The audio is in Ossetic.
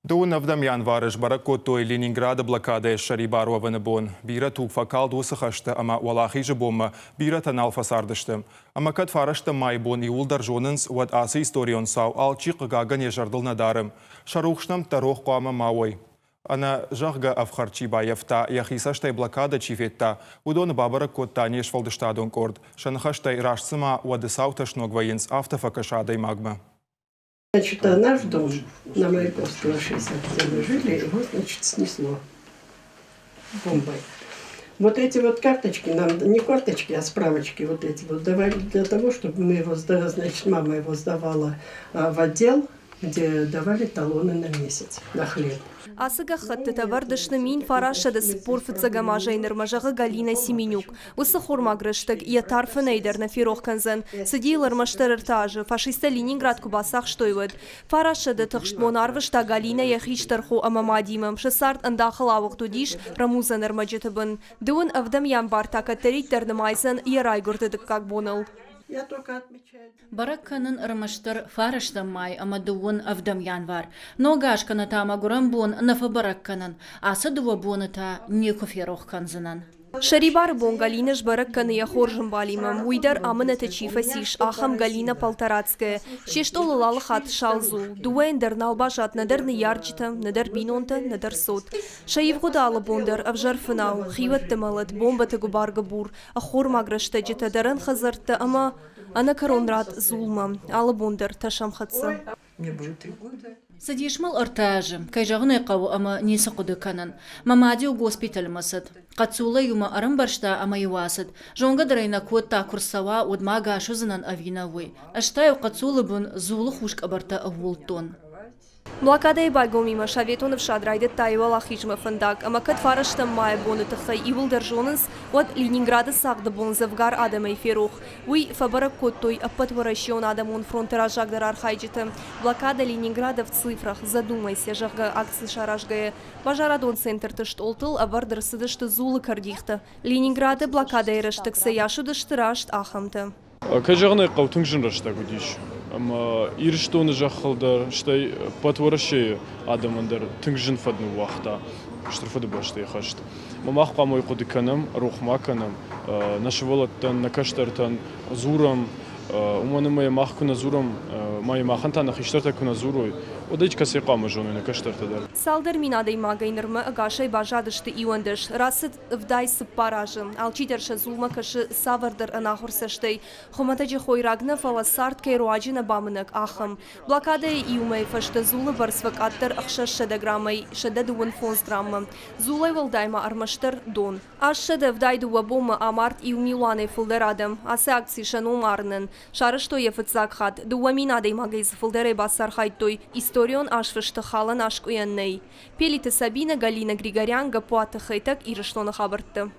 Дыууын ӕвдӕм январы сбӕрӕг кодтой Ленинграды блокадӕйы ссӕрибар уӕвыны бон. Бирӕ туг фӕкалд уыцы хӕсты ӕмӕ Уӕлахизы бонмӕ бирӕтӕ нал фӕцардысты. Ӕмӕ кӕд фарӕстӕм майы бон иууылдӕр зонынц, уӕд ацы историон цау алчи хъыгагӕн йӕ зӕрдыл нӕ дары. Сӕ рухс нӕмттӕ рох хъуамӕ ма уой. Ӕнӕ зӕгъгӕ ӕфхӕрд чи баййӕфта, йӕхи цӕстӕй блокадӕ чи федта, уыдоны бабӕрӕг кодта не сфӕлдыстадон къорд. Сӕ ныхӕстӕй раст цыма уӕды цаутӕ сног вӕййынц, афтӕ фӕкӕсы адӕймагмӕ. Значит, а наш дом на Маяковского 60, где мы жили, его, значит, снесло бомбой. Вот эти вот карточки нам, не карточки, а справочки вот эти вот давали для того, чтобы мы его, значит, мама его сдавала в отдел, где давали талоны на месяц, на хлеб. Ацы гӕххӕттытӕ вӕрд сты 1945 фыццӕгӕм азӕй нырмӕ, зӕгъы Галина Семенюк. Уыцы хормаг рӕстӕг йӕ тар фынӕй дӕр нӕ ферох кӕндзӕн. Цыди йыл ӕрмӕстдӕр ӕртӕ азы, фашисттӕ Ленинград куы бацахстой, уӕд. Фарастсӕдӕ тыхст бон арвыста Галинӕ йӕ хистӕр хо ӕмӕ мадимӕ. Сӕ цард ӕндахыл ауыгъд уыдис рӕмудзӕн ӕрмӕджыты бын. Дыууын ӕвдӕм январ та кӕддӕриддӕр нымайдзӕн йӕ райгуырды дыккаг боныл. Бӕрӕг кӕнын ӕрмӕстдӕр фарӕстӕм май ӕмӕ дыууын ӕвдӕм январ. Ног аз кӕнӕ та мӕ гуырӕн бон нӕ фӕбӕрӕг кӕнын. Ацы дыууӕ боны та никуы ферох кӕндзынӕн. Сӕрибары бон Галинӕ сбӕрӕг кӕны йӕ хорз ӕмбалимӕ, уый дӕр амынӕты чи фӕцис, ахӕм Галина Полторацкая. Се стъолыл алы хатт сау дзул. Дыууӕйӕн дӕр нал баззад нӕдӕр ныййарджытӕ, нӕдӕр бинонтӕ, нӕдӕр цот. Сӕ ивгъуыд алы бон дӕр ӕвзӕр фынау, хиуӕтты мӕлӕт, бомбӕты гуыбар-гуыбур, ӕххормаг рӕстӕджытӕ, дӕрӕн хӕдзӕрттӕ ӕмӕ ӕнӕкӕрон рад дзулмӕ. Алы бон дӕр тӕсӕмхӕццӕ. Цыдис мыл ӕртӕ азы, кӕй зӕгъын ӕй хъӕуы, ӕмӕ ницы хъуыды кӕнын. Мӕ мад-иу госпитӕлмӕ цыд. Хъӕццулӕй-иу мӕ ӕрӕмбӕрзта ӕмӕ-иу ацыд. Зонгӕ дӕр ӕй нӕ кодта, куы рцӕуа, уӕд ма ӕгас уыдзынӕн ӕви нӕ, уый. Ӕз та-иу хъӕццулы бын дзулы хус къӕбӕртӕ ӕууылдтон. Блокадӕйы байгомимӕ Советон ӕфсад райдыдта йӕ уӕлахизмӕ фӕндаг, ӕмӕ кӕд фарӕстӕм майы боны тыххӕй иууылдӕр зонынц, уӕд Ленинграды цагъды бон дзӕвгар адӕмӕй ферох. Уый фӕбӕрӕг кодтой Ӕппӕтуӕрӕсеон адӕмон фронты раззагдӕр архайджытӕ. Блокада Ленинграда в цифрах, задумайся, зӕгъгӕ, акци саразгӕйӕ, базарадон центрты стъолтыл ӕвӕрд ӕрцыдысты дзулы кӕрдихтӕ. Ленинграды блокадӕйы рӕстӕг цӕйас уыдысты, раст ахӕмтӕ. Кӕй зӕгъын ӕй хъӕуы, тынг зын рӕстӕг уыдис. Ӕмӕ Ирыстоны зӕххыл дӕр, стӕй ӕппӕт Уӕрӕсейы адӕмӕн дӕр тынг зын фӕд ныууагъта Стыр Фыдыбӕстӕйы хӕст. Ӕмӕ мах хъуамӕ уый хъуыды кӕнӕм, рох ма кӕнӕм, нӕ сывӕллӕттӕн, нӕ кӕстӕртӕн дзурӕм, уымӕн ӕмӕ йӕ мах куы нӕ дзурӕм, ма йӕ махӕн та нӕ хистӕртӕ куы нӕ дзурой, уӕд ӕй кӕцӕй хъуамӕ зоной нӕ кӕстӕртӕ дӕр. Цалдӕр мин адӕймагӕй нырмӕ ӕгасӕй баззадысты 11. Рацыд 74 азы. Алчидӕр сӕ зулмӕ кӕсы цавӕрдӕр ӕнахуыр цӕстӕй. Хуымӕтӕджы хойраг нӕ, фӕлӕ цард кӕй руаджы нӕ бамынӕг, ахӕм. Блокадӕйы иу мӕйы фӕстӕ дзулы бӕрц фӕкъаддӕр 600 граммӕй 125 граммӕ. Дзулӕй уӕлдай ма ӕрмӕстдӕр дон. 872 бонмӕ амард иу милуанӕй фылдӕр адӕм. Ацы акци сӕ ном арынӕн сарӕзтой йӕ фыццаг хатт. 2000 адӕймагӕй дзы фылдӕрӕй бацархайдтой. Историон азфысты халӕн аскъуыйӕн нӕй. Пелиты Сабинӕ, Галина Григорян, Гаппуаты Хетӕг, Ирыстоны хабӕртты.